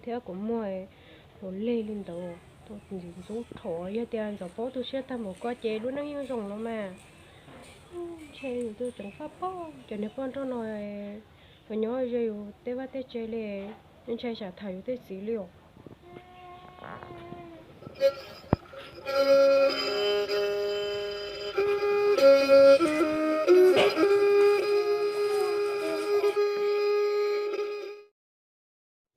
Thiab kuv muaj tus leg li ntawd, tus ntxim ntxub rho, yog tias ntxov paub tu siab tag npaum ko ces lub neej yeej zoo los mas. Ntshe yus twb tseem faj paub cov niag poj nrauj no los nyob ze yus tej vaj tej tse li, ntshai xyov tham yus tej txiv li os.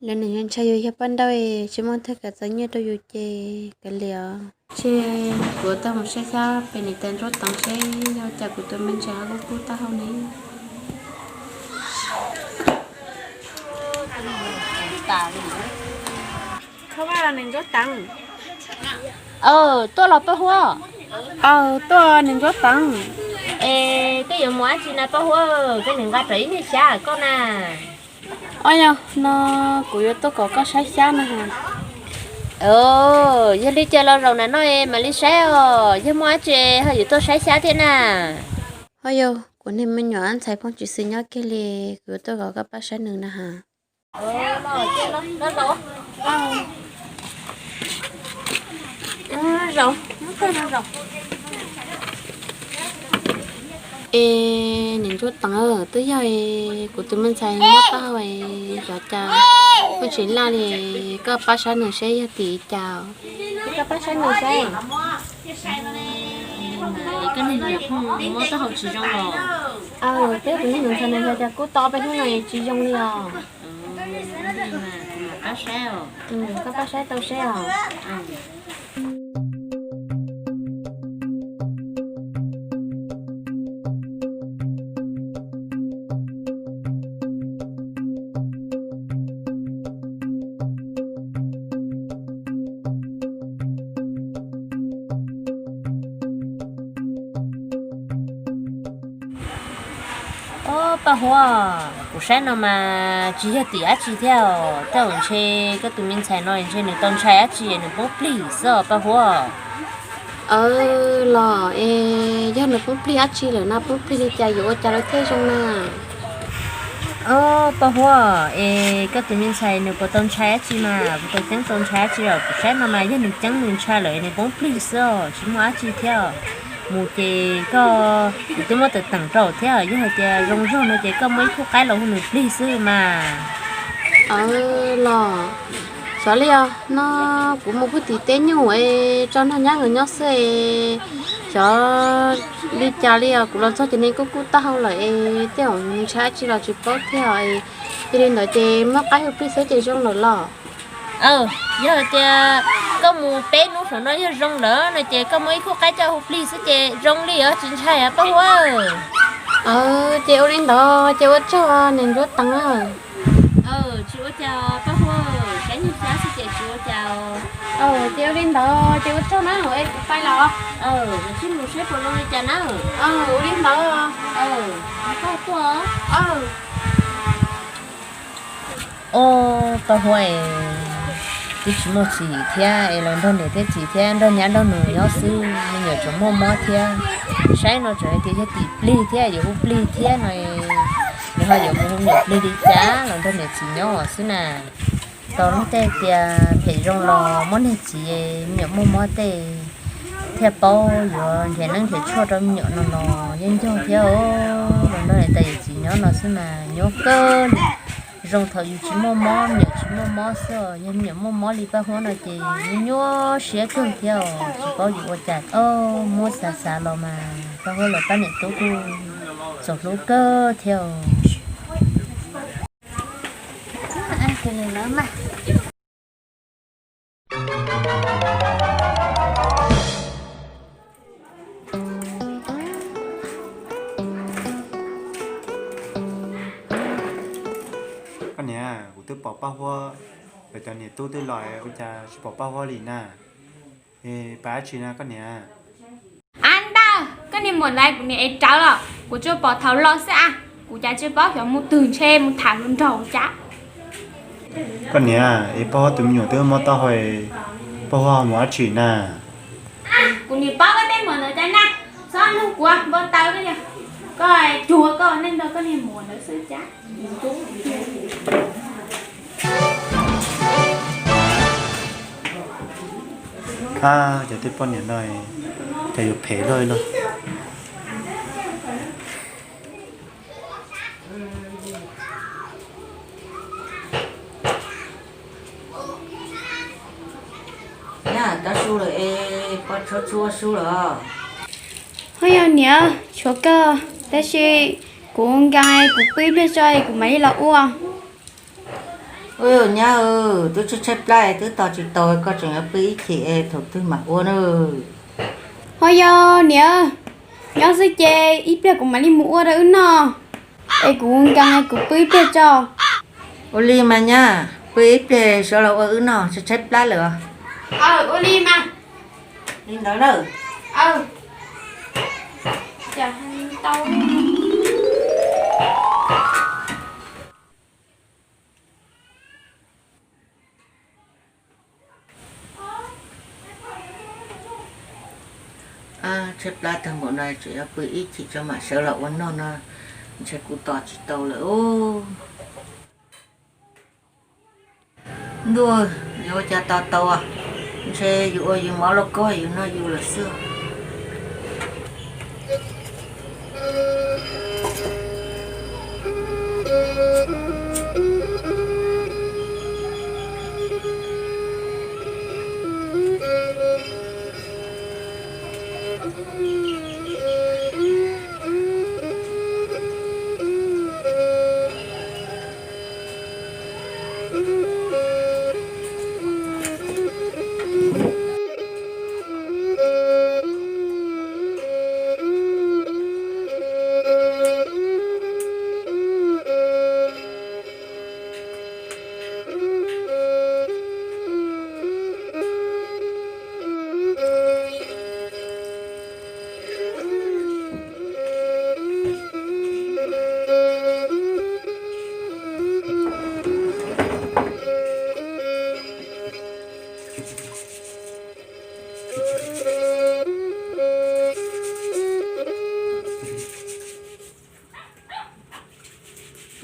Lawv nim no ntshai yus yog poj nrauj, tsis muaj thaj kav txom nyem rau yus ces kav liam os. Ces kuv tau mus saib xyab pem niam tais Ntsuab Teev seb yog cas kuv tus me ntxhais ho kub kub taub hau ne. Aw, tuaj los Paj Huab? Aw, tuaj niam Ntsuab Teev. Es koj yuav mus dab tsi na Paj Huab? Koj nim nqa rau ib niag xyab koj na. Aw, yog no kuv yuav tuaj kom koj saib xyab na. Yog li cas los zaum na no mam li saib os, yog muaj dab tsi ho yuav tuaj saib xyab thiab na? Ho yog kuv niag me nyuam ntxhais phooj ywg xwb nyob kiag li, kuv yuav tuaj kom koj pab saib nws na has. Es niam Ntsuab Teev, twb yog kuv tus me ntxhais muab tau, xyov cas pheej tsis laj li, koj pab saib nws seb yog tim cas. Koj pab saib nws seb. Koj niag niam phooj muab taub hau tsis zoo los? Twb kuv niag niam ntxhais nws yog tias kub tau peb hnub no tsis zoo li os. Koj pab saib tau seb os. Ob, Paj Huab, kuv saib no mas tsis yog tim dab tsi thiab os, tej zaum ntshe koj tus me ntxhais no ntshe nws tau ntshai dab tsi nws poob plig xwb os Paj Huab. Aw, los es yog nws poob plig dab tsi lawm na, poob plig li cas yuav ua cas lawv thiaj zoo na? Ob, Paj Huab, es koj tus me ntxhais nws puas tau ntshai dab tsi mas, puas tau ceeb tau ntshai dab tsi os? Kuv saib no mas yog nws ceeb nws ntshai lawm nws poob plig xwb os, tsis muaj dab tsi thiab. Mus ces koj, kuv twb muab teem teem rau thiab, yog hais tias zoo zog no ces koj muab ib khub qaib los hu nws plig xwb mas. Aw, los xyov li os, no kuv mus puag tim teb nyuj es tso nrog nyab nkawd nyob xwb es xyov li cas li os, kuv los txog ces nws kuj kub taub hau lawm es tej zaum ntshai dab tsi los tsis paub thiab os. Yog li ntawd ces muab qaib hu plig xwb ces zoo lawm los? Aw, yog hais tias koj mus peb hnub saum no yog zoo lawm no ces koj muab ib khub qaib coj hu plig xwb ces zoo li os, tsis ntshai os Paj Huab. Aw, ces ua li ntawd ces ua tsaug niam Ntsuab Teev. Aw, tsis ua cas Paj Huab, saib niag xyab xwb ces tsis ua cas. Aw, ces ua li ntawd ces ua tsaug na, es kuv pais los. Aw, mus saib puas zoo li cas na. Aw, ua li ntawd. Aw, koj tuaj. Ob, Paj Huab es twb tsis muaj txiv thiab es los nrog niam thiab txiv thiab nrog nyab nrog nus nyob xwb, me nyuam tseem muaj mob thiab. Saib no tseem hais tias yog tim plig thiab yuav hu plig thiab no, nws ho yuav mus hu niam plig li cas los nrog niam txiv nyob xwb na. Tau luag tej tias phem zoo los muab niag txiv, me nyuam muaj mob tej thiaj paub yuav nrhiav neeb nrhiav tshuaj rau me nyuam no los yeej ncog thiab os. Los nrog niam tais yawm txiv nyob no xwb mas nyuaj kawg li. Zoo thaum yus tsis muaj mob, me nyuam tsis muaj mob xwb os. Yog me nyuam muaj mob li Paj Huab no ces nyuaj siab kawg thiab os, tsis paub yuav ua cas. Muab xav xav los mas Paj Huab lawv pab niam tub kuj txaus hlub kawg thiab os. Koj niam, kuv twb pom Paj Huab, lawv cov niam tub twb los ua cas tsis pom Paj Huab li na? Es pab dab tsi na koj niam? Ab ntag, koj niag muam ntawd kuv niam ev rawv los, kuv tsuas pom thaum los xwb a, kuv cas tsis paub xyov mus twg ntshe mus tham hluas nraug cas. Koj niam, es Paj Huab tus me nyuam twb mob taub hau, Paj Huab ho mus dab tsi na? Kuv niam paub koj tej muam ntawd cas na, txhob nug kuv npau taws koj, koj cuag koj neej nrog koj niag muam ntawd xwb cas. Cov tej poj niam no, cov yuav phem luaj li no. Nyab, kab su lawm es poj tshuab tshuab su lawm. Ho yog niam, tshuav kawg, tab sis kuv nkees, kuv pw ib pliag tso es kuv mam li los ua. Ua nyab, twb tshaib tshaib plab es twb tos tsis tau, koj tseem yuav pw ib chim es thaum twg mam ua na. Ho yog niam, nyob xwb ces ib pliag kuv mam li mus ua rau wb noj, es kuv nkees kuv pw ib pliag tso. Ua li mas nyab, pw ib pliag sawv los ua wb noj, tshaib tshaib plab lawm. Ua li mas. Li ntawd na. Tshaib plab tag npaum no tseem yuav pw ib chim tso mam sawv los ua noj no, ntshe kuv tos tsis tau lawm. Ntuj, yuav ua cas tos tau, ntshe yus ua yus mov lauj kaub yus noj yus lawm xwb.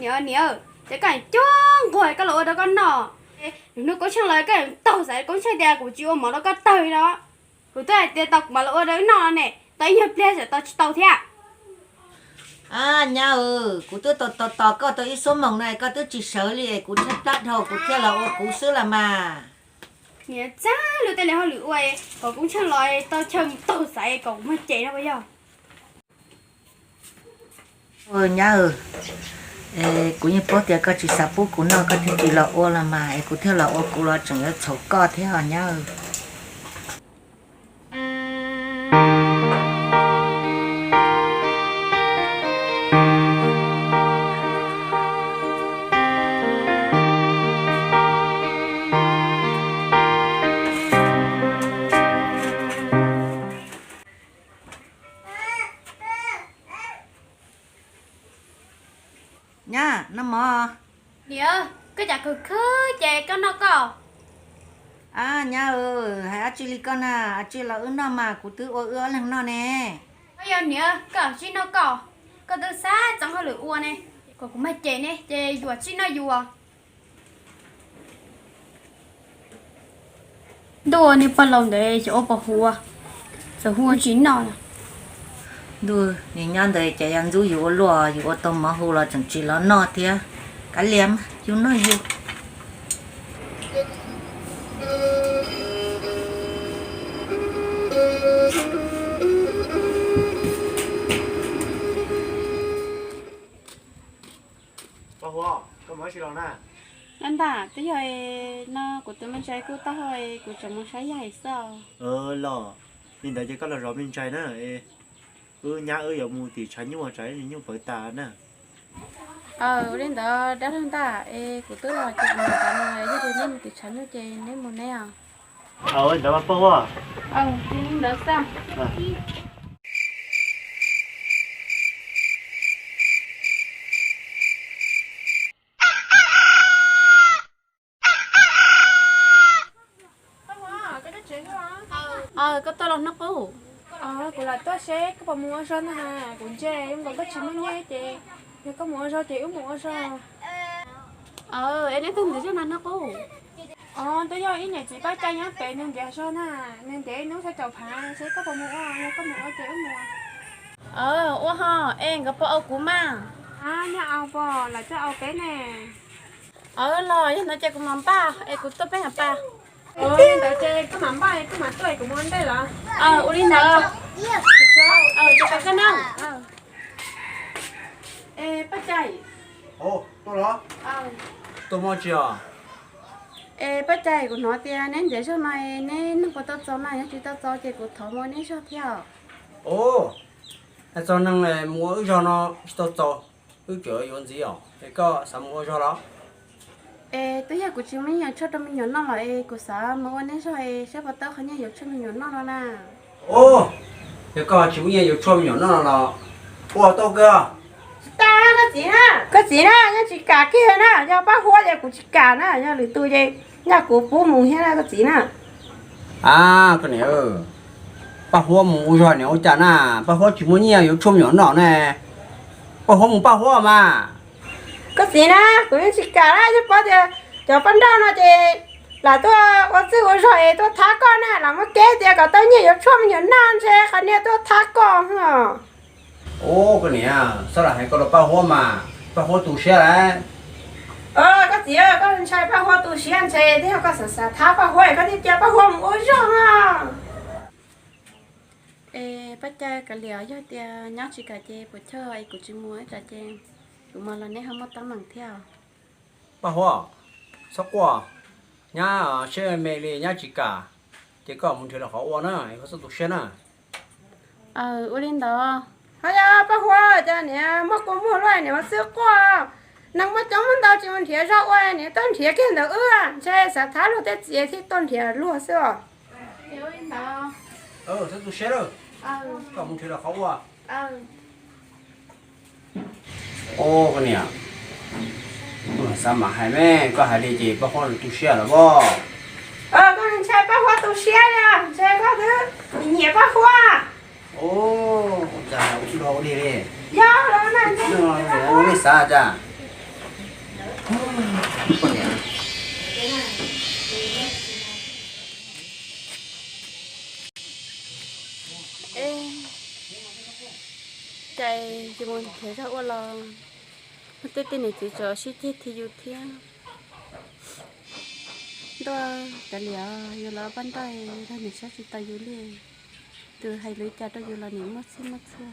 Niam, niam, ces koj cuag nquag koj los ua rau koj noj. Nws hnub koob tsheej los koj taug xaiv koob tsheej tias kuv tsis ua mov rau koj tawg li no. Kuv twb hais tias tos kuv mam los ua rau wb noj ne, tos ib nyuag pliag tseem tos tsis tau thiab. Nyab, kuv twb tos tos tos koj tau ib xuab moos no koj twb tsis sawv li, kuv tshaib plab dhau kuv thiaj los ua kuv xwb los mas. Niam, txaj lub tej li hauj lwm ua, kom koob tsheej los tau chaw mus taug xaiv kom kuv muag cem no puas yog? Nyab, kuv yeej paub tias koj tsis xav pub kuv noj koj thiaj tsis los ua los mas, es kuv thiaj los ua kuv los tseem yuav txhaum koj thiab os nyab. Nyab, noj mov. Niam, koj cas khwv khwv ces koj noj koj. Nyab, hais dab tsi li koj na, dab tsi los wb noj mas kuv twb ua wb ob leeg noj ne. Yog niam, koj tsij noj koj, koj twb xav txeev hauj lwm ua ne, kom kuv mag cem ne ces yuam tsij noj yus. Ntuj, niag pog laus ntawd xyov ua puas huv, txawm hu tsis noj. Ntuj, niag nyab ntawd cas yuav ntxub yus ua luaj, yus ua tau mov hu los tseem tsis los noj thiab. Kav liam, yus noj yus. Nyob ntag, twb yog no kuv tus me ntxhais kuj taub hau, kuv tseem mus saib yaig xwb. Los, li ntawd ces koj los zov me ntxhais na. Wb nyab wb yuav mus tim tshav nyuj, tsam nyuj pawv tas na. Ua li ntawd dab laug ntag, es kuv twb los ces kuv mus tas no, yog li neb mus tim tshav nyuj ces neb mus neb os. Ntawd mas pog ua. Ntawd xwb. Koj tuaj los hnub qub? Kuv lam tuaj seb koj puas mus ua zog ntag, kuv ntsia zoo nkaus koj tsis muaj nyiaj ces yog koj mus ua zog ces wb mus ua zog. Es neb tuaj ntawm zaj no hnub qub? Os, twb yog ib niam txiv Paj Cai nyob pem, nws ntiav zog na, nws ntiav ib hnub xya caum phav, seb koj puas mus ua, yog koj mus ua ces wb mus. Aws, ua ho, es nkawd puas ua kuv mas? Aws, nyob au, pom lawv coj au peb ne. Aws, los yog ntawd ces kuv mam npaj es kuv tuaj peb mam pas. Ntawd ces koj mam npaj, koj mam tuaj, kuv mus ua ntej los. Aws, ua li ntawd. Aws, ces peb koj na. Es Paj Cai. Tuaj los? Tuaj muaj tsi os? Es Paj Cai, kuv hnov tias neb ntiav zog no, neb neeg puas tau txaus na? Yog tsis tau txaus ces kuv thov mus ua neb zog thiab. Os, hais txog neeg mus ua wb zog no tsis tau txaus, wb tseem yuav ntxiv os. Es koj xav mus ua zog los? Es twb yog kuv tsis muaj nyiaj yuav tshuaj rau me nyuam noj los es kuv xav mus ua neb zog es saib puas tau qhov nyiaj yuav tshuaj me nyuam noj no na. Os, yog koj tsis muaj nyiaj yuav tshuaj me nyuam noj no los ua tau kawg. Tsis tau, koj txiv na, koj txiv na, nyob tsis kam kiag na, yog Paj Huab ces kuv tsis kam na, yog lwm tus ces yog kuv pub mus thiab na koj txiv na. A, koj niam, Paj Huab mus ua zog niam ua cas na? Paj Huab tsis muaj nyiaj yuav tshuaj me nyuam noj ne. Paj Huab mus Paj Huab mas. Koj txiv na, kuv yeej tsis kam na, yog paub tias cov poj nrauj no ces lam tuaj ua txwj ua zog es tuaj thab koj na, lam muab keb tias kom tau nyiaj yuav tshuaj me nyuam noj ntshe qhov niag tuaj thab koj. Os, koj niam, txhob lam hais koj rau Paj Huab mas, Paj Huab tu siab lawm. Koj txiv, koj ntshai Paj Huab tu siab ntshe, twb yog koj xav xav thab Paj Huab es koj thiaj cia Paj Huab mus ua zog no. Es Paj Cai, kav liam, yog tias nyob tsis kam ces puas chawj es kuv tsis mus ib tsam ces kuv mus los neb ho muaj teeb meem thiab. Paj Huab, txhob quaj, nyab siab me li, nyab tsis kam, ces koj mus nrhiav lawv qhov ua na, es koj txhob tu siab na. Aws, ua li ntawd. Ho yog Paj Huab, cas niam muaj kua muag luaj niam ua xwb quaj? Neeg muaj coob muaj ntau tsis mus nrhiav zog ua, niam tuaj nrhiav kiag ntawm wb, ntshe xav thab luag tej txiv thiaj tuaj nrhiav luag xwb os. Txhob tu siab, koj mus nrhiav lawv qhov ua. Os, koj niam, xav mam hais me, koj hais li ces Paj Huab tu siab lawm as. Koj ntshai Paj Huab tu siab li, ntshe koj twb nyiam Paj Huab. Os, cas ua li li. Yog los na, nej xav cas? Cas yus mus nrhiav zog ua los muaj tej tug niam txiv tseem sib ceg thiab yus thiab. Ntuj, kav liam, yus los poj nrauj, yus los niam saib tsis taus yus li. Tus hais lus cas rau yus los niam muaj txhij muaj txhua.